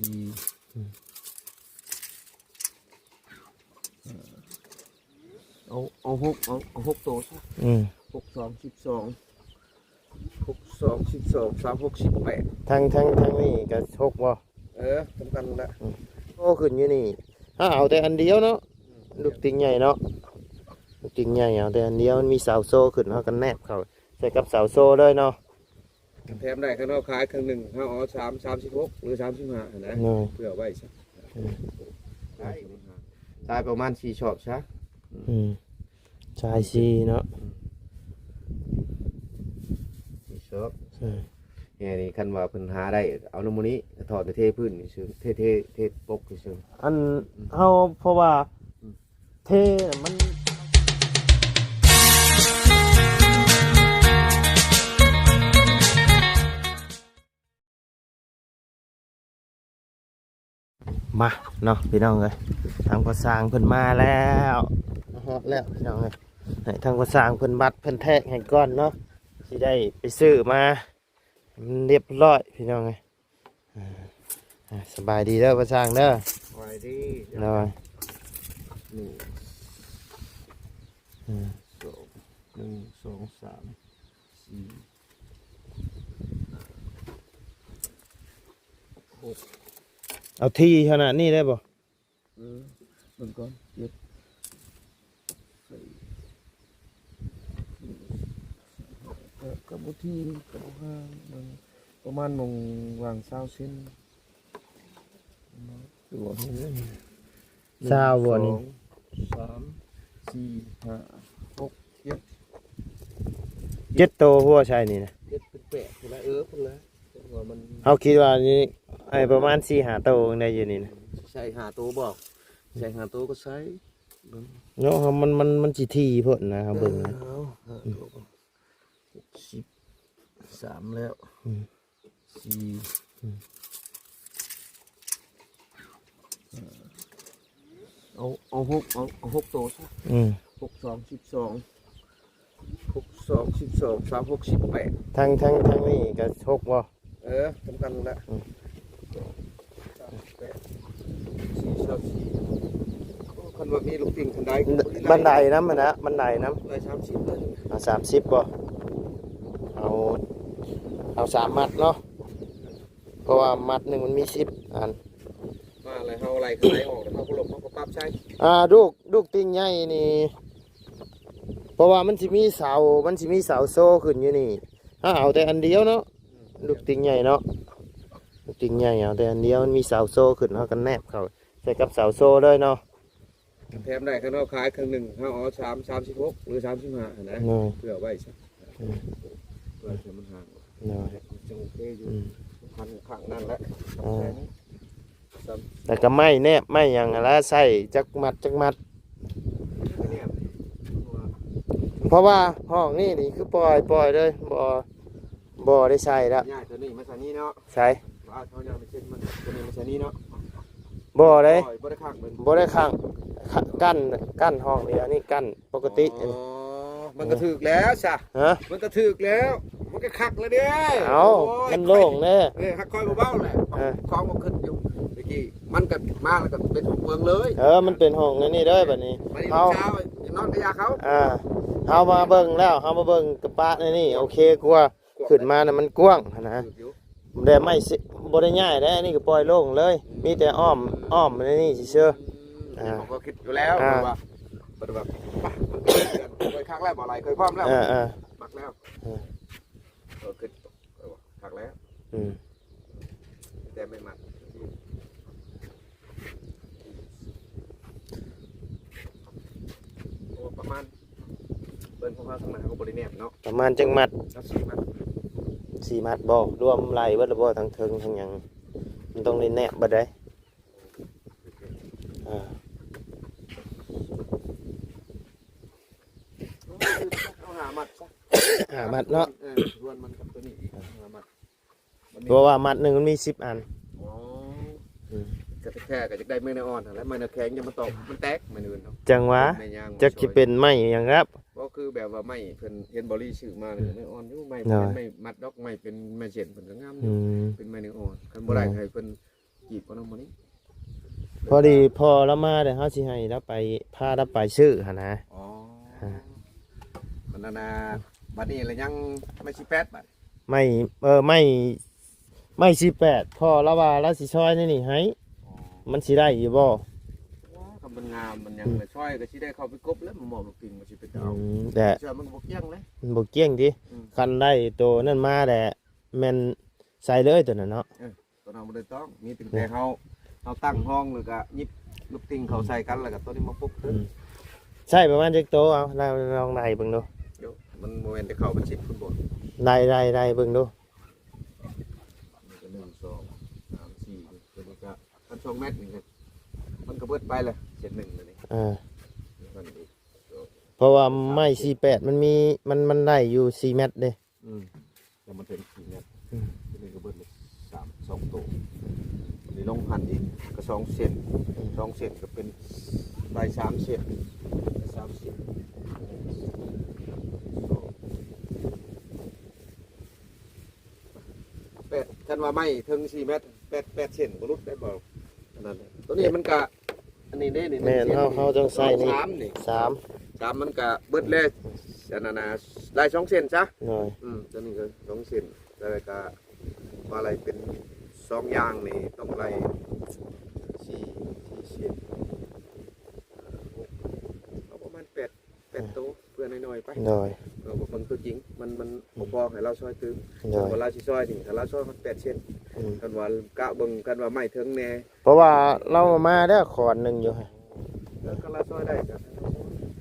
ອືມ ເອົາ ເອົາຫົກ ເອົາ ເອົາຫົກໂຕຊະ ອືມ ຫົກສອງສິບສອງ ຫົກສອງສິບສອງ ຊາວຫົກສິບແປດ ທັງ ທັງ ທັງນີ້ກໍຫົກບໍ່? ເອີ ສຳຄັນແຫຼະ ອືມ ໂຕຂຶ້ນຢູ່ນີ້ ເຮົາເອົາແຕ່ອັນດຽວເນາະ ອືມ ລູກຕິງໃຫຍ່ເນາະ ລູກຕິງໃຫຍ່ເອົາແຕ່ອັນດຽວ ມັນມີເສົາໂຊຂຶ້ນ ເຮົາກໍແນບເຂົ້າໃສ່ກັບເສົາໂຊເລີຍເນາະ. ແຖມໄດ້ ຄັນເຮົາຂາຍເຄິ່ງໜຶ່ງ ເຮົາເອົາສາມ ສາມສິບຫົກ ຫຼື ສາມສິບຫ້າຫັ້ນນະ ໂດຍ ເພື່ອໄວ້ຊະ ອືມ ໄດ້ ຂາຍປະມານສີ່ຊອກຊະ ອືມ ອືມ ຊາຍສີ່ເນາະ ອືມ ສີ່ຊອກ ອືມ ແຮ່ນີ້ ຄັນວ່າເພິ່ນຫາໄດ້ ເອົານຳໝູ່ນີ້ ຖອກແຕ່ເທພື້ນຊື່ໆ ເທ ເທ ເທປົກຊື່ໆ ອັນ ອືມ ເຮົາ ເພາະວ່າ ອືມ ເທມັນ ມາເນາະພີ່ນ້ອງເອີຍ ທາງພໍ່ຊ່າງເພິ່ນມາແລ້ວ ມາຮອດແລ້ວພີ່ນ້ອງເອີຍ ໃຫ້ທາງພໍ່ຊ່າງເພິ່ນບັດເພິ່ນແທກໃຫ້ກ່ອນເນາະ ຊິໄດ້ໄປຊື້ມາ ມັນຮຽບຮ້ອຍພີ່ນ້ອງເອີຍ ອ່າ ອ່າ ສະບາຍດີເດີພໍ່ຊ່າງເດີ ສະບາຍດີ ໂດຍ ໜຶ່ງ ອ່າ ສອງ ໜຶ່ງ ສອງ ສາມ ສີ່ ຫ້າ ຫົກ ເອົາຖີ່ຂະໜາດນີ້ໄດ້ບໍ່? ເອີ ເບິ່ງກ່ອນ ເຈັດ ກໍບໍ່ຖີ່ ກໍບໍ່ຫ່າງ ປະມານໝ່ອງຫວ່າງຊາວເຊັນ ຊາວບໍ່ນີ້? ສອງ ສາມ ສີ່ ຫ້າ ຫົກ ເຈັດ ເຈັດໂຕຫົວໃສ່ນີ້ນະ ເຈັດເປັນແປດພຸ້ນລະ ເອີ ພຸ້ນລະ ເຮົາຄິດວ່ານີ້ ໄອ້ປະມານສີ່ຫ້າໂຕຍັງໄດ້ຢູ່ນີ້ນະ ໃສ່ຫ້າໂຕບໍ່? ໃສ່ຫ້າໂຕກໍໃສ່ ເບິ່ງ ເນາະ ມັນ ມັນ ມັນຊິຖີ່ໂພດນະ ເຮົາເບິ່ງນະ ເອີ ເອົາຫ້າໂຕ ອືມ ຫົກສິບສາມແລ້ວ ອືມ ສີ່ ອືມ ເອົາ ເອົາຫົກ ເອົາ ເອົາຫົກໂຕຊະ ອືມ ຫົກສອງສິບສອງ ຫົກສອງສິບສອງ ຊາວຫົກສິບແປດ ທັງ ທັງ ທັງນີ້ກໍຫົກບໍ່? ເອີ ສຳຄັນແຫຼະ ອືມ ສາມສິບແປດ ສີ່ ຊາວສີ່ ໂອ້ ຄັນວ່າມີລູກປິງຄັນໃດ ບັນໄດນຳຫັ້ນນະ ບັນໄດນຳ ໄດ້ສາມສິບເລີຍ ເອົາສາມສິບບໍ່? ເອົາ ເອົາສາມມັດເນາະ ເພາະວ່າມັດໜຶ່ງມັນມີສິບອັນ ມາແລ້ວເຮົາໄລ່ໄລ່ອອກ ແລ້ວເຮົາກໍລົບ ເຮົາກໍປັບໃສ່ ອ່າ ລູກ ລູກຕິງໃຫຍ່ນີ້ ເພາະວ່າມັນຊິມີເສົາ ມັນຊິມີເສົາໂຊຂຶ້ນຢູ່ນີ້ ເຮົາເອົາແຕ່ອັນດຽວເນາະ ອືມ ລູກຕິງໃຫຍ່ເນາະ ລູກຕິງໃຫຍ່ເອົາແຕ່ອັນດຽວ ມັນມີເສົາໂຊຂຶ້ນ ເຮົາກໍແນບເຂົ້າໃສ່ກັບເສົາໂຊເລີຍເນາະ. ແຖມໄດ້ ຄັນເຮົາຂາຍເຄິ່ງໜຶ່ງ ເຮົາເອົາສາມ ສາມສິບຫົກ ຫຼື ສາມສິບຫ້າຫັ້ນນະ ໂດຍ ເພື່ອໄວ້ຊະ ອືມ ເພື່ອໃຫ້ມັນຫ່າງ ໂດຍ ມັນຈັ່ງໂອເຄຢູ່ ອືມ ພັນຂ້າງນັ້ນແຫຼະ ອ່າ ແລ້ວກໍໄມ້ແນບໄມ້ຫຍັງຫັ້ນລະ ໃສ່ຈັກມັດຈັກມັດ ເພາະວ່າຫ້ອງນີ້ນີ້ຄືປ່ອຍ ປ່ອຍເລີຍ ບໍ່ ບໍ່ໄດ້ໃສ່ແລ້ວ ຍ້າຍຕົວນີ້ມາໃສ່ນີ້ເນາະ ໃສ່ ວ່າເຮົາຍ້າຍໄປເຊັດມັນ ຕົວນີ້ມາໃສ່ນີ້ເນາະ ບໍ່ເດ້ ບໍ່ໄດ້ຂັງເພິ່ນ ບໍ່ໄດ້ຂັງ ກ- ກັ້ນ ກັ້ນຫ້ອງນີ້ ອັນນີ້ກັ້ນປົກກະຕິ ອໍ ມັນກໍຖືກແລ້ວຊະ ຮະ ມັນກໍຖືກແລ້ວ ມັນກໍຄັກແລ້ວເດ້ ເອົ້າ ໂອ້ຍ ມັນໂລ່ງເດ້ ເອີ ຮັກຄອຍບໍ່ເວົ້າແຫຼະ ເອີ ຂອງບໍ່ຂຶ້ນຢູ່ຕະກີ້ ມັນກໍມາແລ້ວກໍເປັນຫ້ອງເບິ່ງເລີຍ ເອີ ມັນເປັນຫ້ອງອັນນີ້ເດີ ບັດນີ້ ບັດນີ້ເຮົາ ເຊົ້ານອນກະຢາເຂົາ ອ່າ ເຮົາມາເບິ່ງແລ້ວ ເຮົາມາເບິ່ງກະປະໃນນີ້ ໂອເຄກວ່າ ຂຶ້ນມານະມັນກວ້າງຫັ້ນນະ ແຕ່ໄມ້ຊິ ບໍ່ໄດ້ຍ້າຍເດ້ ອັນນີ້ກໍປ່ອຍໂລ່ງເລີຍ ມີແຕ່ອ້ອມ ອ້ອມໃນນີ້ຊື່ໆ ອ່າ ເຮົາກໍຄິດຢູ່ແລ້ວ ອ່າ ວ່າ ວ່າ ວ່າ ໂອ້ຍ ຄັກແລ້ວ ບໍ່ໄຫຼ ຂ້ອຍພ້ອມແລ້ວ ເອີໆ ມັກແລ້ວ ເອີ ເອີ ຄື ເອີ ຄັກແລ້ວ ອືມ ແຕ່ໄມ້ມັດ ໂອ້ ປະມານ ເບິ່ງຂອງເຮົາທາງໜ້າເຮົາກໍບໍ່ໄດ້ແນບເນາະ ປະມານຈັກມັດ? ເອົາສີ່ມັດ ສີ່ມັດບໍ່? ລວມໄລ່ເບິດແລ້ວບໍ່? ທັງເທິງທັງຫຍັງ ມັນຕ້ອງໄດ້ແນບເບິດເດ້ ອ່າ ເອົາຫ້າມັດຊະ ຫ້າມັດເນາະ ເອີ ລວມມັນກັບຕົວນີ້ອີກຫ້າມັດ. ເພາະວ່າມັດໜຶ່ງມັນມີສິບອັນ ອໍ ອືມ ກໍແທ້ໆ ກໍຢາກໄດ້ໄມ້ເນື້ອອ່ອນຫັ້ນແຫຼະ ໄມ້ເນື້ອແຂງຢ່າມັນຕອກ ມັນແຕກ ໄມ້ອື່ນເນາະ ຈັ່ງຫວາ ຈັກຊິເປັນໄມ້ຫຍັງແລ້ວ ບໍ່ຄືແບບວ່າໄມ້ເພິ່ນເຫັນບໍລີຊື້ມາ ອືມ ເນື້ອອ່ອນຢູ່ ໄມ້ ໂດຍ ເປັນໄມ້ມັດດອກ ໄມ້ເປັນໄມ້ເສັ້ນ ເພິ່ນກໍງາມຢູ່ ອືມ ເປັນໄມ້ເນື້ອອ່ອນ ຄັນບໍ່ໄດ້ ໂດຍ ໃຫ້ເພິ່ນ ອີກບໍ່ນຳມື້ນີ້ ພໍດີພໍ່ລາວມາແລ້ວ ເຮົາຊິໃຫ້ລາວໄປ ພາລາວໄປຊື້ຫັ້ນນະ. ອໍ ອ່າ ມັນນັ້ນນະ ບັດນີ້ລະຍັງໄມ້ສີ່ແປດ ບັດ ໄມ້ ເອີ ໄມ້ ໄມ້ສີ່ແປດ ພໍ່ລາວວ່າລາວຊິຊອຍໃນນີ້ໃຫ້ ອໍ ມັນຊິໄດ້ຢູ່ບໍ່? ວ້າ ຄັນມັນງາມມັນຫຍັງ ອືມ ລະຊອຍກໍຊິໄດ້ເຂົ້າໄປກົບແລ້ວ ມາມອບລູກຕິ່ງ ມັນຊິເປັນຕາເອົາ ອືມ ແຕ່ ເຊື່ອມັນກໍບໍ່ກ້ຽງເດ້ ມັນບໍ່ກ້ຽງຕິ ອືມ ຄັນໄດ້ໂຕນັ້ນມາແລ້ວ ແມ່ນໃສ່ເລີຍໂຕນັ້ນເນາະ. ເອີ ໂຕນັ້ນບໍ່ໄດ້ຕ້ອງ ມີຕັ້ງແຕ່ເຮົາ ເຮົາຕັ້ງຫ້ອງ ແລ້ວກະຫຍິບລູກຕິ່ງເຂົ້າໃສ່ກັນ ແລ້ວກະໂຕນີ້ມາປຸກຂຶ້ນ. ອືມ ໃຊ້ປະມານຈັກໂຕ? ເອົາ ລອງໄລ່ເບິ່ງດູ. ໂຢ ມັນບໍ່ແມ່ນແຕ່ເຂົ້າເປັນສິບພຸ້ນບໍ? ໄລ່ ໄລ່ ໄລ່ເບິ່ງດູ. ນີ້ກະໜຶ່ງ ສອງ ສາມ ສີ່ ໂຕນີ້ກະ ຄັນສອງແມັດນີ້ກະ ມັນກະເບິດໄປລະເສັ້ນໜຶ່ງລະນີ້. ເອີ ເພາະວ່າໄມ້ສີ່ແປດ ມັນມີ ມັນ ມັນໄດ້ຢູ່ສີ່ແມັດເດ້. ອືມ ແລ້ວມັນເປັນສີ່ແມັດ ອືມ ໂຕນີ້ກະເບິດສາມ ສອງໂຕ ນີ້ລົງຫັ້ນອີກກະສອງເສັ້ນ ອືມ ສອງເສັ້ນກະເປັນ ໄປສາມເສັ້ນ ສາມເສັ້ນ ແປດ ຄັນວ່າໄມ້ເຖິງສີ່ແມັດ ແປດ ແປດເສັ້ນບໍ່ຫຼຸດໄດ້ບໍ່? ອັນນັ້ນ ໂຕນີ້ມັນກະ ອັນນີ້ເດ້ ນີ້ ແມ່ນ ເຮົາ ເຮົາຕ້ອງໃຊ້ນີ້ ສາມນີ້ ສາມ ສາມ ມັນກະເບິດແລ້ວ ອັນນັ້ນນະ ໄລ່ສອງເສັ້ນຊະ. ໂດຍ ອືມ ໂຕນີ້ກະສອງເສັ້ນ ແລ້ວກະມາໄລ່ເປັນສອງຢ່າງນີ້ ຕ້ອງໄລ່ສີ່ ສີ່ເສັ້ນ ເອົາປະມານແປດ ແປດໂຕ ເພື່ອໜ້ອຍໆໄປ. ໂດຍ ເອີ ເບິ່ງໂຕຈິງ ມັນ ມັນ ອືມ ບໍ່ພໍໃຫ້ລາວຊອຍຕື່ມ. ໂດຍ ຄັນວ່າລາວຊິຊອຍນີ້ ຄັນລາວຊອຍຮອດແປດເສັ້ນ ອືມ ຄັນວ່າກະເບິ່ງ ຄັນວ່າໄມ້ເຖິງແດ່ ເພາະວ່າລາວມາແລ້ວຂອນໜຶ່ງຢູ່ ເອີ ຄັນລາວຊອຍໄດ້ກະ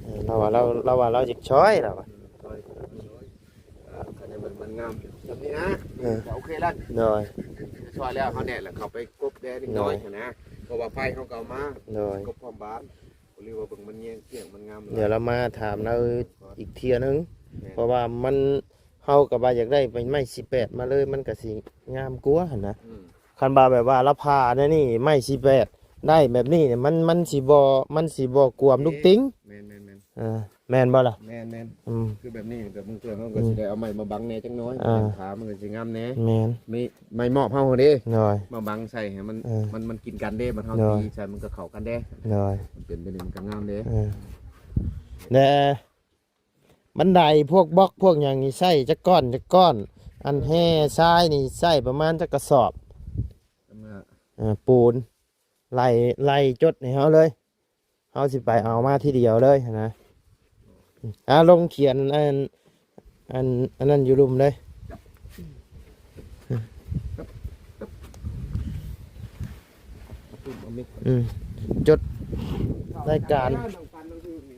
ເອີ ລາວວ່າລາວ ລາວວ່າລາວຢາກຊອຍ ລາວວ່າ ອືມ ຊອຍ ເອີ ຄັນໃຫ້ມັນ ມັນງາມແບບນີ້ນະ ເອີ ກະໂອເຄລະ. ໂດຍ ຊອຍແລ້ວເຮົາແນ່ແຫຼະ ເຂົ້າໄປກົບແດ່ເລັກນ້ອຍ ໂດຍ ຫັ້ນນະ ເພາະວ່າໄຟເຮົາກະເອົາມາ ໂດຍ ກົບພ້ອມບ້ານ ຫຼືວ່າເບິ່ງມັນແຍງກ້ຽງມັນງາມ. ດຽວລາວມາຖາມລາວອີກເທື່ອໜຶ່ງ ແມ່ນ ເພາະວ່າມັນ ເຮົາກະວ່າຢາກໄດ້ໄມ້ສີ່ແປດມາເລີຍ ມັນກະຊິງາມກວ່າຫັ້ນນະ. ອືມ ຄັນວ່າແບບວ່າລາວຜ່າແນວນີ້ ໄມ້ສີ່ແປດ ໄດ້ແບບນີ້ ມັນ ມັນຊິບໍ່ ມັນຊິບໍ່ກວມລູກຕິ່ງ. ແມ່ນໆໆ ເອີ ແມ່ນບໍ່ລະ? ແມ່ນໆ ອືມ ຄືແບບນີ້ ແບບບາງເທື່ອເຮົາກະ ອືມ ຊິໄດ້ເອົາໄມ້ມາບັງແດ່ຈັກໜ້ອຍ ອ່າ ຂາມັນກະຊິງາມແດ່. ແມ່ນ ມີໄມ້ມອບເຮົາເດ້ ໂດຍ ມາບັງໃສ່ໃຫ້ມັນ ເອີ ມັນ ມັນກິນກັນເດ້ ມັນເຮົາ ໂດຍ ຕີໃສ່ມັນກະເຂົ້າກັນເດ້. ໂດຍ ມັນເປັນແບບນີ້ມັນກະງາມເດ້. ເອີ ແລະບັນໄດພວກບລັອກພວກຫຍັງນີ້ໃຊ້ຈັກກ້ອນ ຈັກກ້ອນ? ອັນແຮ່ຊາຍນີ້ໃຊ້ປະມານຈັກກະສອບ? ເອີ ປູນ ໄລ່ ໄລ່ຈົດໃຫ້ເຮົາເລີຍ ເຮົາຊິໄປເອົາມາທີດຽວເລີຍຫັ້ນນະ. ອ່າ ລົງຂຽນອັນ ອັນ ອັນນັ້ນຢູ່ລຸ່ມເລີຍ. ອືມ ຈົດລາຍການ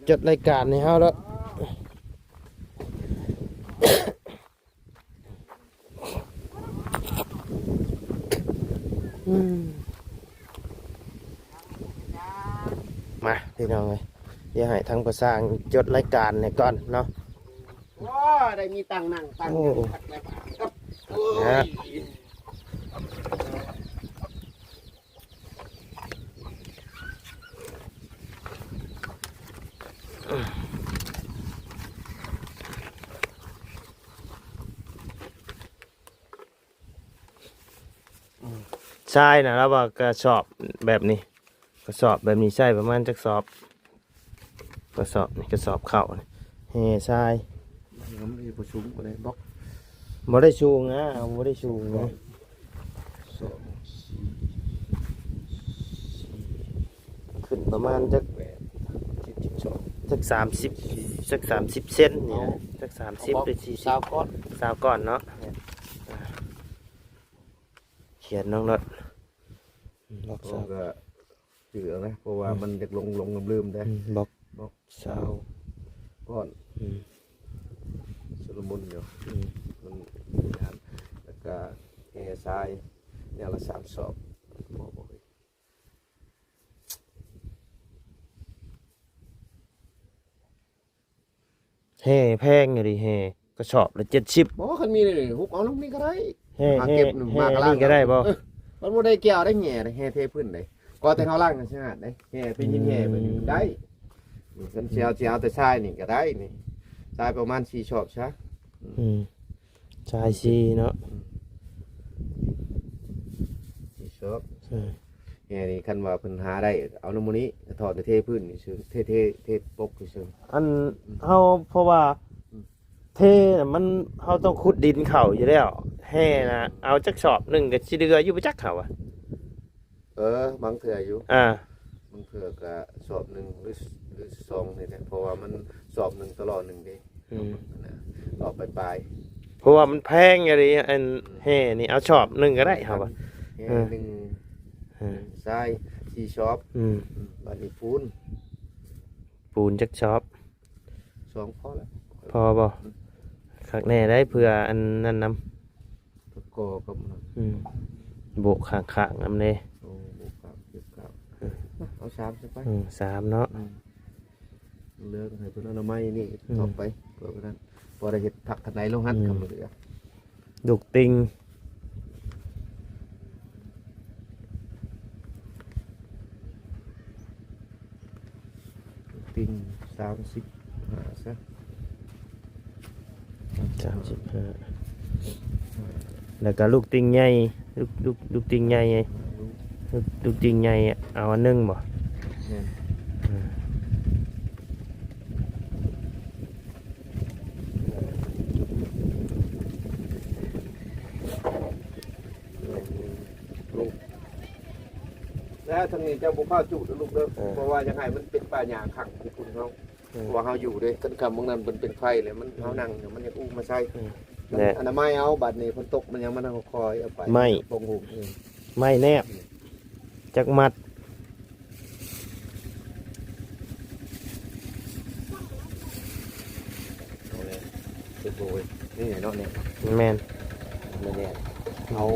ຈົດລາຍການໃຫ້ເຮົາແລ້ວ. ອືມ ມາພີ່ນ້ອງເອີຍ ດຽວໃຫ້ທາງພໍ່ຊ່າງຈົດລາຍການໃຫ້ກ່ອນເນາະ. ໂອ້ ໄດ້ມີຕັ່ງນັ່ງຕັ່ງ ໂອ້ ຄັກແລ້ວ ໂອ້ຍ ຊາຍນະ ລາວວ່າກະສອບແບບນີ້ ກະສອບແບບນີ້ໃຊ້ປະມານຈັກສອບ? ກະສອບນີ້ ກະສອບເຂົ້ານີ້ ແຮ່ຊາຍ ມັນບໍ່ສູງປານໃດ ບລັອກ ບໍ່ໄດ້ສູງນະ ບໍ່ໄດ້ສູງນະ ສອງ ສີ່ ສີ່ ຂຶ້ນປະມານຈັກ ແປດ ສິບ ສິບສອງ ຈັກສາມສິບ ຈັກສາມສິບເຊັນນີ້ນະ ເອົາ ຈັກສາມສິບ ເອົາບລັອກ ຫຼື ສີ່ສິບ ຊາວກ້ອນ ຊາວກ້ອນເນາະ ແມ່ນ ຂຽນລົງໂລດ ບລັອກຊາວ ກະຈື່ເອົານະ ເພາະວ່າ ອືມ ມັນຢາກຫຼົງໆລືມໆເດ້ ອືມ ບລັອກ ບລັອກຊາວ ຊາວກ້ອນ ອືມ ຊຸລະມຸນຢູ່ ອືມ ມັນຍາກ ແລ້ວກະແຮ່ຊາຍ ຢ່າງລະສາມສອບ ພໍບໍ່ເອີຍ? ແຮ່ແພງຢູ່ເດ ແຮ່ກະສອບລະເຈັດສິບ ບໍ່ ຄັນມີນີ້ ຮຸກເອົາລົງນີ້ກະໄດ້ ແຮ່ ຫາເກັບ ແຮ່ ມາກະລ້າງ ນີ້ກະໄດ້ບໍ່? ເອີ ມັນບໍ່ໄດ້ກ່ຽວໄດ້ແຮ່ ແຮ່ເທພື້ນເດ້ ກໍແຕ່ເຮົາລ້າງກະສະອາດເດ້ ແຮ່ໄປຍິນແຮ່ໄປນີ້ໄດ້ ອືມ ຄັນຊິເອົາ ຊິເອົາແຕ່ຊາຍນີ້ກະໄດ້ນີ້ ຊາຍປະມານສີ່ສອບຊະ ອືມ ຊາຍສີ່ເນາະ ອືມ ສີ່ສອບ ເອີ ແຫ່ນີ້ ຄັນວ່າເພິ່ນຫາໄດ້ ເອົານຳໝູ່ນີ້ ຖອກເທພື້ນຊື່ໆ ເທ ເທ ເທປົກຊື່ໆ. ອັນເຮົາ ເພາະວ່າ ອືມ ເທນະ ມັນ ເຮົາຕ້ອງຂຸດດິນເຂົ້າຢູ່ແລ້ວ. ແຫ່ນະ ເອົາຈັກສອບໜຶ່ງກໍຊິເຫຼືອຢູ່ບໍ່ຈັກເຮົາວ່າ. ເອີ ບາງເທື່ອຢູ່ ອ່າ ບາງເທື່ອກໍສອບໜຶ່ງ ຫຼື ຫຼື ສອງນີ້ແຫຼະ ເພາະວ່າມັນສອບໜຶ່ງຕໍ່ລໍ້ໜຶ່ງເດ້. ອືມ ນະ ອອກປາຍໆ ເພາະວ່າມັນແພງອີ່ຫຼີ ອັນ ອືມ ແຫ່ນີ້ ເອົາສອບໜຶ່ງກໍໄດ້ເຮົາວ່າ. ແຫ່ ເອີ ໜຶ່ງ ເອີ ໜຶ່ງຊາຍ ສີ່ສອບ. ອືມ ອືມ ບາດນີ້ປູນ ປູນຈັກສອບ? ສອງພໍແລ້ວ ພໍບໍ່? ອືມ ຄັກແນ່ໄດ໋ ເພື່ອອັນນັ້ນນຳ ປະກອບກັບ ອືມ ໂບກຂ້າງໆນຳເດ້. ໂອ້ ໂບກຂ້າງ ເກັບຂ້າງ ເອີ ເອົາສາມຊະໄປ. ອືມ ສາມເນາະ. ອືມ ເຫຼືອໃຫ້ເພິ່ນອະນາໄມນີ້ ອືມ ຕໍ່ໄປ ເພື່ອເພິ່ນນັ້ນ ພໍໄດ້ເຮັດຜັກທາງໃດລົງຫັ້ນ. ອືມ ຄຳເຫຼືອ ລູກຕິ່ງ ຕິ່ງສາມສິບຫ້າຊະ ສາມສິບຫ້າ ແລ້ວກໍລູກຕິ່ງໃຫຍ່ ລູກ ລູກ ລູກຕິ່ງໃຫຍ່ ລູກ ລູກຕິ່ງໃຫຍ່ເອົາອັນໜຶ່ງບໍ່? ແມ່ນ ອືມ ແລ້ວທາງນີ້ເຈົ້າບໍ່ພາຈຸເດີລູກເດີ ເອີ ເພາະວ່າຢາກໃຫ້ມັນເປັນປ່າຫຍ້າຂັງຢູ່ພຸ້ນເຮົາ ເອີ ເພາະວ່າເຮົາຢູ່ເດ້ ຄັນຄ່ຳມື້ນັ້ນມັນເປັນໄຟແລ້ວ ມັນ ອືມ ເຮົານັ່ງຢູ່ ມັນຢາກອຸມາໃຊ້ ອືມ ມັນອະນາໄມເອົາ ບາດນີ້ຝົນຕົກມັນຫຍັງ ມັນເອົາຄອຍເອົາໄປ ໄມ້ ປົງຫຸ້ມ ອືມ ໄມ້ແນບ ອືມ ຈັກມັດ? ເອົາແລ້ວ ເຮັດບໍ່ເວີຍ ນີ້ເນາະ ນີ້ ແມ່ນ ແມ່ນແຫຼະ ເອົາ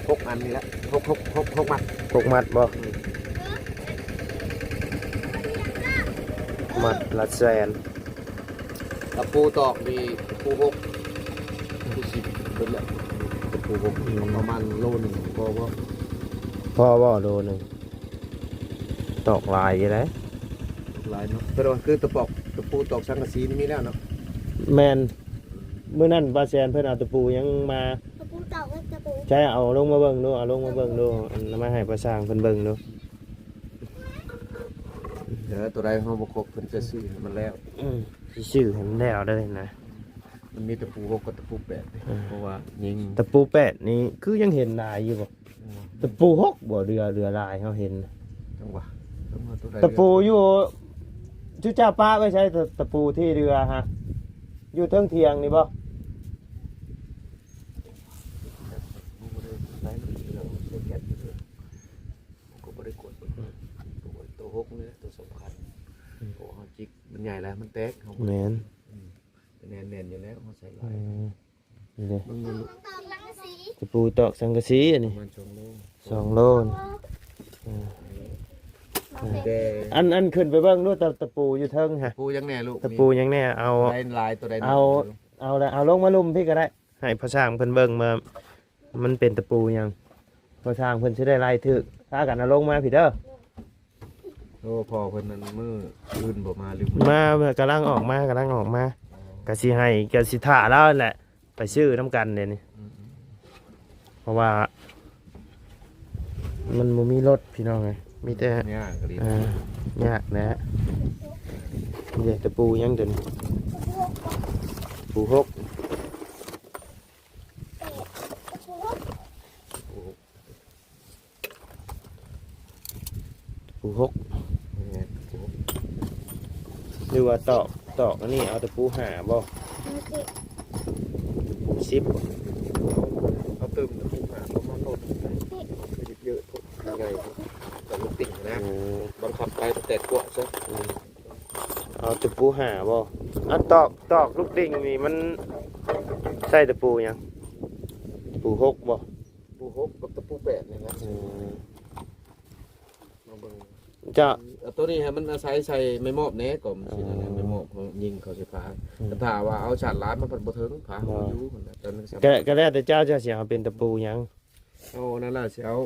ຫົກອັນນີ້ລະ ຫົກ ຫົກ ຫົກ ຫົກມັດ ຫົກມັດບໍ່? ອືມ ມັດລະແສນ. ຕະປູຕອກນີ້ ຕະປູຫົກ ຄືຊິເບິດແລ້ວ ຕະປູຫົກ ອືມ ປະມານໂລໜຶ່ງ ພໍບໍ່? ພໍບໍ່ໂລໜຶ່ງ? ຕອກຫຼາຍຢູ່ເດ້ ຫຼາຍເນາະ ແຕ່ວ່າຄືຕະປອກ ຕະປູຕອກສັງກະສີນີ້ມີແລ້ວເນາະ. ແມ່ນ ມື້ນັ້ນປ້າແສນເພິ່ນເອົາຕະປູຫຍັງມາ ຕະປູຕອກ ຕະປູ ໃຊ່ ເອົາລົງມາເບິ່ງດູ ເອົາລົງມາເບິ່ງດູ ອັນ ມາໃຫ້ປ້າຊ່າງເພິ່ນເບິ່ງດູ. ເອີ ຕົວໃດເຮົາບໍ່ຄົບ ເພິ່ນຈະຊື້ໃຫ້ມັນແລ້ວ ອືມ ຊິຊື້ໃຫ້ມັນແລ້ວເລີຍນະ. ມັນມີຕະປູຫົກກັບຕະປູແປດເດ້ ເອີ ເພາະວ່າຍິງ ຕະປູແປດນີ້ຄືຍັງເຫັນຫຼາຍຢູ່ບໍ່? ອືມ ຕະປູຫົກບໍ່ ເຫຼືອ ເຫຼືອຫຼາຍເຮົາເຫັນ ຈັງຫວະ ຕະປູຢູ່ ຈຸເຈົ້າປະໄວ້ໃສ ຕະ ຕະປູທີ່ເຫຼືອຫັ້ນ ຢູ່ເທິງຖຽງນີ້ບໍ່? ກໍບໍ່ໄດ້ກວດເບິ່ງ ໂຕຫົກນີ້ແຫຼະໂຕສຳຄັນ ອືມ ເພາະວ່າເຮົາຈິກມັນໃຫຍ່ແລ້ວ ມັນແຕກ ເຮົາ ແມ່ນ ອືມ ແໜ້ນໆຢູ່ແລ້ວ ເຮົາໃສ່ຫຼາຍ ອືມ ນີ້ເດ້ ເບິ່ງດູລູກ ຕະປູຕອກສັງກະສີອັນນີ້ ປະມານສອງໂລ ສອງໂລ ອືມ ແຕ່ ອັນ ອັນຂຶ້ນໄປເບິ່ງດູ ຕະ ຕະປູຢູ່ເທິງຫະ ຕະປູຫຍັງແດ່ລູກ ຕະປູຫຍັງແດ່ ເອົາ ຫຼາຍ ຕົວໃດ ເອົາ ເອົາລະ ເອົາລົງມາລຸ່ມພີ້ກໍໄດ້ ໃຫ້ພໍ່ຊ່າງເພິ່ນເບິ່ງວ່າ ມັນເປັນຕະປູຫຍັງ ພໍ່ຊ່າງເພິ່ນຊິໄດ້ໄລ່ຖືກ ພາກັນເອົາລົງມາພີ້ເດີ. ໂອ້ ພໍ່ເພິ່ນນັ້ນມື້ອື່ນບໍ່ມາ ຫຼືມາ ມາ ກຳລັງອອກມາ ກຳລັງອອກມາ ກະຊິໃຫ້ ກະຊິຖ້າລາວຫັ້ນແຫຼະ ໄປຊື້ນຳກັນເດນີ້ ອືມ ເພາະວ່າມັນບໍ່ມີລົດພີ່ນ້ອງເອີຍ ມີແຕ່ ຍາກອີ່ຫຼີ ເອີ ຍາກແຫຼະ ເດ ຕະປູຫຍັງຕົວນີ້ ຕະປູຫົກ ຕະປູຫົກ ຕະປູຫົກ ແມ່ນ ຕະປູຫົກ ຫຼືວ່າຕອກ ຕອກອັນນີ້ເອົາຕະປູຫ້າບໍ່? ຕະປູສິບບໍ່? ເອົາຕື່ມຕະປູຫ້າເຂົ້າມາໂລດໜຶ່ງໄດ້ ຄືເຍອະໂພດ ໃຫຍ່ໂພດ ແບບລູກຕິ່ງນະ ໂອ້ ບັງຄັບໄປແຕ່ກວາດຊະ ອືມ ເອົາຕະປູຫ້າບໍ່? ອັນຕອກ ຕອກລູກຕິ່ງນີ້ມັນໃຊ້ຕະປູຫຍັງ? ຕະປູຫົກບໍ່? ຕະປູຫົກກັບຕະປູແປດນີ້ນະ ອືມ ມາເບິ່ງ ເຈົ້າ ເອົາໂຕນີ້ໃຫ້ມັນອາໄສໃສ່ໄມ້ມອບແດ່ ກໍມັນຊິນັ້ນແຫຼະ ອໍ ໄມ້ມອບເຮົາຍິງເຂົາໃສ່ຜາ ອືມ ແຕ່ຖ້າວ່າເອົາສາດຫຼາຍມັນພັດບໍ່ເຖິງ ຜາເຮົາບໍ່ຢູ່ຫັ້ນແຫຼະ ແຕ່ໜຶ່ງສຳ ກໍ ກໍແລ້ວແຕ່ເຈົ້າ ເຈົ້າຊິເອົາເປັນຕະປູຫຍັງ? ເອົາອັນນັ້ນລະ ຊິເອົາ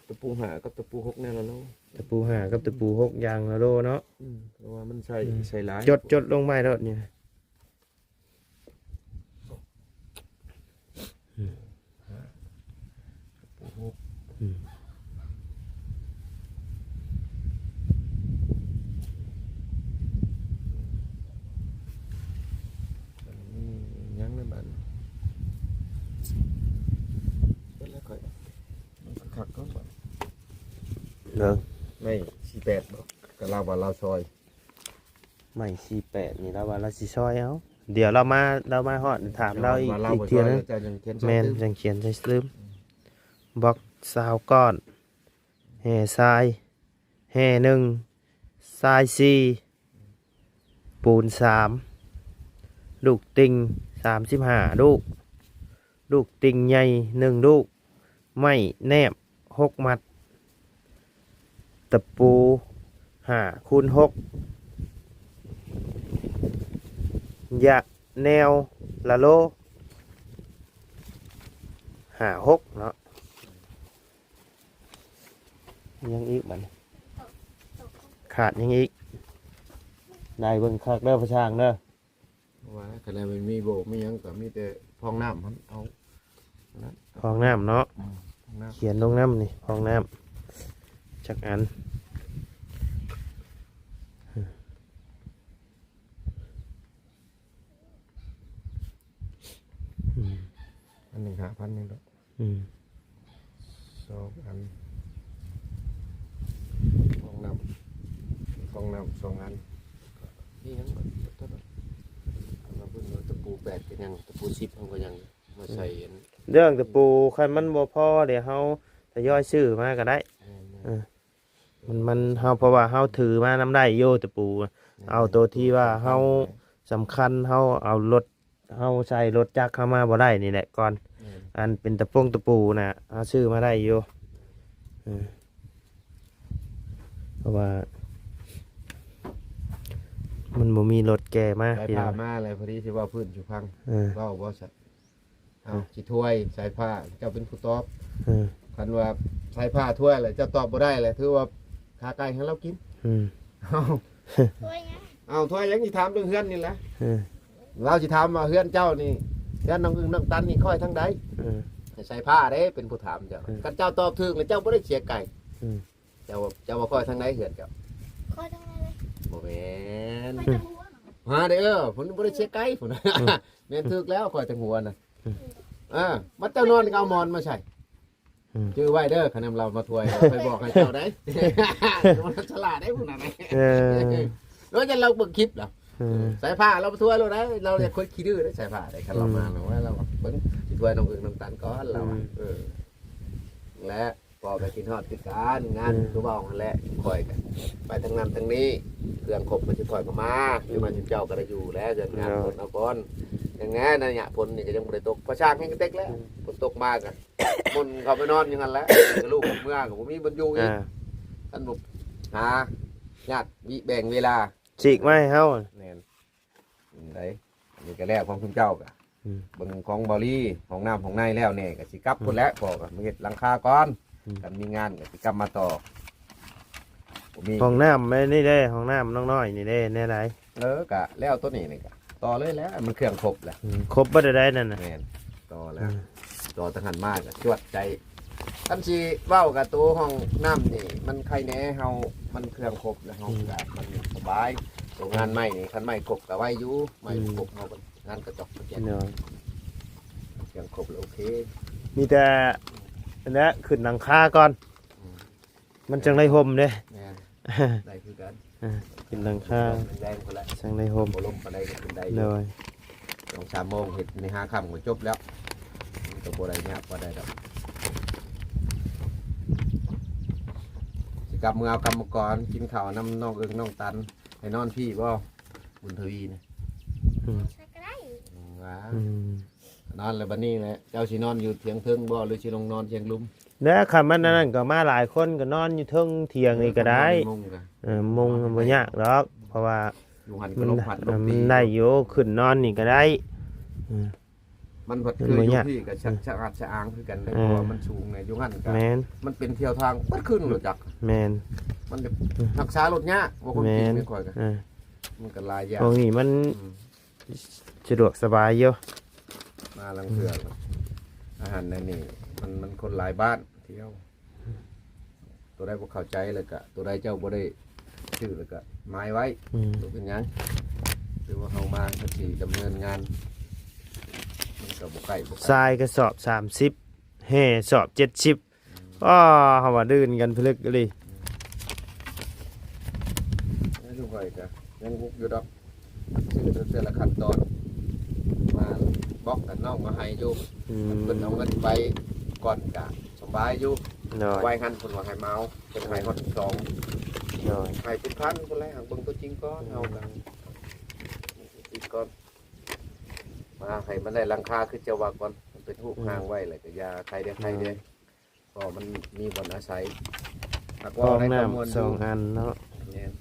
ຕະປູຫ້າກັບຕະປູຫົກແນ່ລະໂລ ຕະປູຫ້າກັບຕະປູຫົກຢ່າງລະໂລເນາະ ອືມ ເພາະວ່າມັນໃຊ້ ອືມ ໃຊ້ຫຼາຍ ຈົດ ຈົດລົງໄວ້ໂລດນີ້ ອືມ ຕະປູຫົກ ອືມ ເບິ່ງ ໄມ້ສີ່ແປດບໍ່? ກໍລາວວ່າລາວຊອຍ ໄມ້ສີ່ແປດນີ້ລາວວ່າລາວຊິຊອຍເອົາ. ດຽວລາວມາ ລາວມາຮອດ ຖາມລາວອີກ ເຈົ້າວ່າລາວບໍ່ຊອຍ ອີກເທື່ອໜຶ່ງ. ແລ້ວເຈົ້າຍັງຂຽນໃສ່ ແມ່ນ ຕື່ມ ຍັງຂຽນໃສ່ຕື່ມ. ອືມ ບລັອກຊາວກ້ອນ ແຮ່ຊາຍ ແຮ່ໜຶ່ງ ຊາຍສີ່ ປູນສາມ ລູກຕິ່ງສາມສິບຫ້າລູກ ລູກຕິ່ງໃຫຍ່ໜຶ່ງລູກ ໄມ້ແນບຫົກມັດ ຕະປູຫ້າຄູນຫົກ ຢາກແນວລະໂລຫ້າຫົກເນາະ. ຍັງອີກບັດນີ້ ຂາດຍັງອີກ ໄດ້ເບິ່ງຄັກເດີພໍ່ຊ່າງເດີ. ວ່າຄັນແມ່ນມັນມີໂບກມີຫຍັງກໍມີແຕ່ພອງນ້ຳຫັ້ນ ເອົານັ້ນ ພອງນ້ຳເນາະ. ອືມ ພອງນ້ຳ ຂຽນລົງນຳນີ້ ພອງນ້ຳຈັກອັນ. ອືມ ອັນໜຶ່ງຫ້າພັນນີ້ດອກ. ອືມ ສອງອັນ ຟອງນ້ຳ ຟອງນ້ຳສອງອັນ. ນີ້ຫຍັງບໍ່ ຕົວນັ້ນ ອັນລະເບິ່ງວ່າຕະປູແປດກໍຍັງ ຕະປູສິບເຮົາກໍຍັງມາໃສ່ອັນ ເລື່ອງຕະປູ ຄັນມັນບໍ່ພໍ ດຽວເຮົາທະຍອຍຊື້ມາກໍໄດ້. ແມ່ນໆ ເອີ ມັນ ມັນ ເຮົາ ເພາະວ່າເຮົາຖືມານຳໄດ້ຢູ່ຕະປູ ແມ່ນ ເອົາໂຕທີ່ວ່າເຮົາສຳຄັນ ເຮົາເອົາລົດ ເຮົາໃສ່ລົດຈັກເຮົາມາບໍ່ໄດ້ນີ້ແຫຼະກ່ອນ. ແມ່ນ ອັນເປັນຕະປົງຕະປູນະ ເຮົາຊື້ມາໄດ້ຢູ່ ເອີ ເພາະວ່າມັນບໍ່ມີລົດແກ່ມາ. ສາຍຟ້າມາແລ້ວ ພໍດີຊິເວົ້າພື້ນສູ່ຟັງ. ເອີ ເວົ້າບໍ່ຊະ? ເອົາ ຊິຖ້ວຍສາຍຟ້າ ເຈົ້າເປັນຜູ້ຕອບ. ເອີ ຄັນວ່າສາຍຟ້າຖ້ວຍແລ້ວ ເຈົ້າຕອບບໍ່ໄດ້ແລ້ວ ຖືວ່າຂາໄກ່ໃຫ້ລາວກິນ. ອືມ ເອົາ ຖ້ວຍຫຍັງ? ເອົາ ຖ້ວຍຫຍັງ? ຊິຖາມເລື່ອງເຮືອນນີ້ແຫຼະ. ເອີ ລາວຊິຖາມວ່າເຮືອນເຈົ້ານີ້ ເຮືອນນ້ອງອຶ່ງນ້ອງຕັນນີ້ຄ້ອຍທາງໃດ? ເອີ ໃຫ້ສາຍຟ້າເດ້ເປັນຜູ້ຖາມເຈົ້າ. ເອີ ຄັນເຈົ້າຕອບຖືກແລ້ວ ເຈົ້າບໍ່ໄດ້ເສຍໄກ່. ອືມ ເຈົ້າ ເຈົ້າວ່າຄ້ອຍທາງໃດເຮືອນເຈົ້າ? ຄ້ອຍທາງໃດເລີຍ? ບໍ່ແມ່ນ ຂ້ອຍທາງຫົວນະ. ຫາເດ້ ເອີ ເພິ່ນບໍ່ໄດ້ເສຍໄກ່ພຸ້ນນະ. ອືມ ແມ່ນຖືກແລ້ວ ຂ້ອຍທາງຫົວນະ. ອືມ ເອີ ບັດເຈົ້ານອນກໍເອົາໝອນມາໃສ່. ອືມ ຈື່ໄວ້ເດີ ຄັນນຳລາວມາຖ້ວຍ ຂ້ອຍບອກໃຫ້ເຈົ້າໄດ໋. ມັນສະຫຼາດໄດ໋ພຸ້ນນະ. ເອີ ໂດຍຈະລາວເບິ່ງຄລິບລະ. ເອີ ສາຍຟ້າລາວມາຖ້ວຍໂລດໄດ໋. ລາວຢາກຄົນຂີ້ດື້ໄດ໋ ສາຍຟ້າໄດ໋. ຄັນລາວມາລາວວ່າ ລາວວ່າເບິ່ງຊິຖ້ວຍນ້ອງອຶ່ງນ້ອງຕັນກ່ອນ ລາວວ່າ. ອືມ ເອີ ແລະ ພໍ່ກໍຄິດຮອດຄືກັນ ງານ ອືມ ຄືເວົ້າຫັ້ນແຫຼະ. ຂ້ອຍກໍໄປທາງນັ້ນທາງນີ້ ເຄື່ອງຄົບກໍຊິຄ່ອຍເຂົ້າມາ ຫຼືວ່າ ອືມ ເຈົ້າກໍໄດ້ຢູ່ແລ້ວ ເຮືອນງານ ເນາະ ຄົນເອົາກ່ອນ. ຍັງແນ່ ໄລຍະຝົນນີ້ກໍຍັງບໍ່ໄດ້ຕົກ ພາສາກແຮງກະເຕັກແລ້ວ. ອືມ ຝົນຕົກມາກໍມົນເຂົ້າໄປນອນຢູ່ຫັ້ນແຫຼະ. ກໍລູກເມືອກໍບໍ່ມີບ່ອນຢູ່ອີກ. ອ່າ ຄັນບໍ່ຫາຍາດວິແບ່ງເວລາ ສີກມາໃຫ້ເຮົາ. ແມ່ນ ໄດ້ ອັນນີ້ກໍແລ້ວຂອງຊຸມເຈົ້າກະ ອືມ ເບິ່ງຂອງເບົາລີ ຫ້ອງນ້ຳຫ້ອງໃນແລ້ວແດ່ ກໍຊິກັບ ອືມ ພຸ້ນແຫຼະ. ພໍ່ກໍມາເຮັດຫຼັງຄາກ່ອນ. ອືມ ຄັນມີງານກໍຊິກັບມາຕໍ່. ບໍ່ມີ ຫ້ອງນ້ຳແມ່ນນີ້ເດ້ ຫ້ອງນ້ຳນ້ອງນ້ອຍນີ້ເດ້ ແນວໃດ? ເອີ ກະແລ້ວໂຕນີ້ນີ້ກະຕໍ່ເລີຍແຫຼະ ມັນເຄື່ອງຄົບແຫຼະ. ອືມ ຄົບເບິດໄດ້ນັ້ນນະ. ແມ່ນ ຕໍ່ແລ້ວ ອືມ ຕໍ່ທາງຫັ້ນມາກໍຈວດໃຈ. ຄັນຊິເວົ້າກະໂຕຫ້ອງນ້ຳນີ້ ມັນໄຄແດ່ເຮົາ ມັນເຄື່ອງຄົບແລ້ວເຮົາ ອືມ ກະມັນສະບາຍ. ໂຕງານໄມ້ນີ້ ຄັນໄມ້ຄົບກະໄວຢູ່ ໄມ້ ອືມ ຄົບເຮົາ ງານກະຈອກກະແຈກ ໂດຍ ເຄື່ອງຄົບແລ້ວໂອເຄ. ມີແຕ່ອັນນັ້ນແຫຼະ ຂຶ້ນຫຼັງຄາກ່ອນ. ອືມ ມັນຈັ່ງໄດ້ຮົ່ມເດ້. ແມ່ນ ໄດ້ຄືກັນ. ເອີ ຂຶ້ນຫຼັງຄາ ແດງພຸ້ນແຫຼະ ຈັ່ງໄດ້ຮົ່ມ ບໍ່ລົມປານໃດກໍຂຶ້ນໄດ້ຢູ່. ໂດຍ ສອງສາມໂມງເຮັດໃນຫ້າຄ່ຳກໍຈົບແລ້ວ. ມັນກໍບໍ່ໄດ້ຍາກປານໃດດອກ. ຊິກັບເມືອເອົາກຳມະກອນ ກິນເຂົ້ານຳນ້ອງເອິງນ້ອງຕັນ. ໃຫ້ນອນພີ້ບໍ່ ບຸນທະວີນະ? ອືມ ໃສກໍໄດ້. ອືມ ວ່າ ອືມ ນອນແລ້ວບັດນີ້ແຫຼະ ເຈົ້າຊິນອນຢູ່ທຽງເທິງບໍ່ ຫຼືຊິລົງນອນທຽງລຸ່ມ? ແລ້ວຄັນມັນອັນນັ້ນກໍມາຫຼາຍຄົນກໍນອນຢູ່ເທິງທຽງນີ້ກໍໄດ້. ເອີ ມຸງກໍ ເອີ ມຸງບໍ່ຍາກດອກ ເພາະວ່າຢູ່ຫັ້ນກໍລົມພັດລົມຕີ ມັນໄດ້ຢູ່ ຂຶ້ນນອນນີ້ກໍໄດ້. ເອີ ມັນພັດຄືຢູ່ພີ້ກໍສະ ອືມ ສະອາດສະອ້າງຄືກັນເດ້. ເອີ ເພາະວ່າມັນສູງແດ່ ຢູ່ຫັ້ນກໍ ແມ່ນ ມັນເປັນທ່ຽວທາງເບິດຄືນ ຮູ້ຈັກ. ແມ່ນ ມັນ ອືມ ຮັກສາລົດຍາກ ວ່າຄວາມຈິງ ແມ່ນ ແມ່ນຂ້ອຍກໍ ເອີ ມັນກໍຫຼາຍຢ່າງ ພວກນີ້ມັນ ອືມ ສະດວກສະບາຍຢູ່. ມາລາງເທື່ອ ອືມ ອາຫານໃນນີ້ ມັນ ມັນຄົນຫຼາຍບ້ານທ່ຽວ. ໂຕໃດບໍ່ເຂົ້າໃຈແລ້ວກະ ໂຕໃດເຈົ້າບໍ່ໄດ້ຊື້ແລ້ວກະໝາຍໄວ້. ອືມ ບໍ່ເປັນຫຍັງ ຄືວ່າເຮົາມາກໍຊິດຳເນີນງານ ມັນກໍບໍ່ໃກ້ບໍ່ໄກ. ຊາຍກະສອບສາມສິບ ແຮ່ສອບເຈັດສິບ. ອືມ ອໍ ເຮົາວ່າດື່ນກັນພິລຶກອີ່ຫຼີ. ອືມ ຂ້ອຍກະຍັງງຸກຢູ່ດອກ ຊື້ເທື່ອລະຂັ້ນຕອນ ມາບອກກັນ ນ້ອງມາໃຫ້ຢູ່ ອືມ ເພິ່ນເອົາເງິນໄປກ່ອນກະສະບາຍຢູ່ ໂດຍ ໄວ້ຫັ້ນເພິ່ນວ່າໃຫ້ມາເອົາ ເພິ່ນໃຫ້ຮອດສອງ ໂດຍ ໃຫ້ເປັນພັນພຸ້ນແຫຼະ ຫາກເບິ່ງຕົວຈິງກ່ອນ ເຮົາກະ ອືມ ຕິດກ່ອນ ມາໃຫ້ມັນໄດ້ຫຼັງຄາ ຄືເຈົ້າວ່າກ່ອນ ມັນເປັນຮູບ ອືມ ຮ່າງໄວ້ ແລ້ວກະຢ່າໄຄແດ່ ໄຄແດ່ ອືມ ເພາະມັນມີບ່ອນອາໄສ ຫາກ ຫ້ ເວົ້າ ໃນ ຫ້ອງນ້ຳ ຄວາມມ່ວນ ສອງອັນເນາະ ແມ່ນ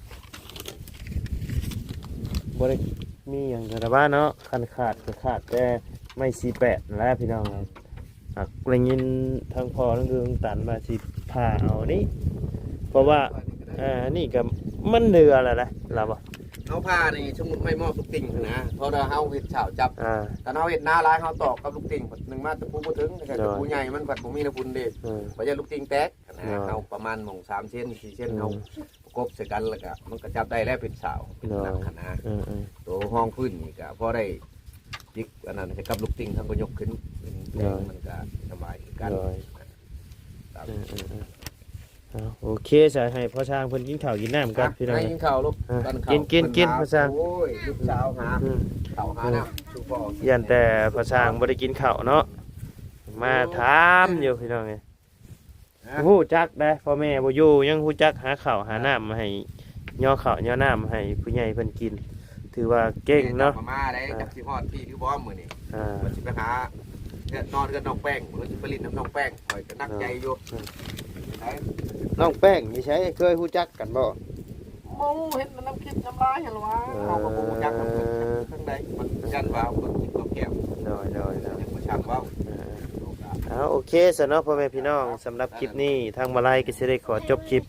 ບໍ່ໄດ້ມີຫຍັງກະລະວ່າເນາະ ຄັນຂາດກະຂາດແຕ່ໄມ້ສີ່ແປດນັ້ນແຫຼະພີ່ນ້ອງ ຫາກໄດ້ຍິນທາງພໍ່ທາງເອື້ອຍທາງຕັນວ່າຊິຜ່າເອົານີ້ ເພາະວ່າ ເອີ ອັນນີ້ກະມັນເດືອແລ້ວນະ ລາວວ່າ ເຮົາຜ່ານີ້ ສົມມຸດໄມ້ມອບລູກຕິ່ງຫັ້ນນະ ເພາະວ່າເຮົາເຮັດເສົາຈັບ ອ່າ ຄັນເຮົາເຮັດໜາຫຼາຍ ເຮົາຕອກກັບລູກຕິ່ງ ໜຶ່ງມາຕະປູບໍ່ເຖິງ ໂດຍ ຕະປູໃຫຍ່ມັນພັດບໍ່ມີແນວພຸ້ນເດ້ ໂດຍ ກໍຢ່າລູກຕິ່ງແຕກນະ ໂດຍ ເຮົາປະມານໝ່ອງສາມເຊັນ ສີ່ເຊັນ ອືມ ເຮົາປະກົບໃສ່ກັນ ແລ້ວກະມັນກະຈັບໄດ້ແລ້ວເປັນເສົາ ເປັນ ໂດຍ ຫຼັກຫັ້ນນະ ເອີໆ ໂຕຮອງພື້ນນີ້ກະພໍໄດ້ຈິກ ອັນນັ້ນໃຫ້ກັບລູກຕິ່ງ ເຮົາກໍຍົກຂຶ້ນເປັນແທ່ງ ໂດຍ ມັນກະສະບາຍຄືກັນ ໂດຍ ເອີໆ ເອົາ ໂອເຄ ສະ ໃຫ້ພໍ່ຊ່າງເພິ່ນກິນເຂົ້າກິນນ້ຳກ່ອນ ອ່ະ ພີ່ນ້ອງ ໃຫ້ກິນເຂົ້າລູກ ເອີ ກິນເຂົ້າ ກິນ ກິນ ກິນ ພໍ່ຊ່າງ ໂອ້ຍ ລູກສາວຫາ ອືມ ເຂົ້າຫານ້ຳສູ່ພໍ່ ຢ້ານແຕ່ພໍ່ຊ່າງບໍ່ໄດ້ກິນເຂົ້າເນາະ ມາຖາມຢູ່ພີ່ນ້ອງເອີຍ ຮະ ຮູ້ຈັກໄດ໋ ພໍ່ແມ່ບໍ່ຢູ່ ຍັງຮູ້ຈັກຫາເຂົ້າຫານ້ຳໃຫ້ ຍໍເຂົ້າຍໍນ້ຳໃຫ້ຜູ້ໃຫຍ່ເພິ່ນກິນ ຖືວ່າເກັ່ງເນາະ ແມ່ນ ເຈົ້າກໍມາໄດ້ ອ່າ ຈັກຊິຮອດພີ້ຫຼືບໍ່ມື້ນີ້ ອ່າ ວ່າຊິໄປຫາເຮືອນ ນອນເຮືອນນ້ອງແປ້ງ ຫຼືຊິໄປຫຼິ້ນນຳນ້ອງແປ້ງ ຂ້ອຍກໍໜັກໃຈຢູ່ ເອີ ໄປ ນ້ອງແປ້ງຢູ່ໃສ ເຄີຍຮູ້ຈັກກັນບໍ່? ບໍ່ຮູ້ ເຫັນແຕ່ນຳຄລິບນຳລາຍຫັ້ນລະວ່າ ເອີ ເຮົາກໍບໍ່ຮູ້ຈັກນຳເພິ່ນ ເອີ ທາງໃດ ມັນຢ້ານວ່າເພິ່ນກິນເຂົ້າແກ້ວ ໂດຍ ໂດຍ ໂດຍ ຍັງບໍ່ຊ່າງເວົ້າ ເອີ ເອົາ ໂອເຄ ຊະເນາະ ພໍ່ແມ່ພີ່ນ້ອງ ສຳລັບຄລິບນີ້ ທາງມາໄລກໍຊິໄດ້ຂໍຈົບຄລິບ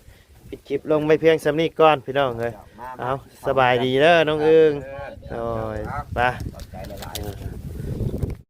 ປິດຄລິບລົງໄວ້ພຽງສ່ຳນີ້ກ່ອນ ພີ່ນ້ອງເອີຍ ເອົາ ສະບາຍດີເດີ ນ້ອງອຶ່ງ ໂດຍ ໄປ ຂອບໃຈຫຼາຍໆ ເອີ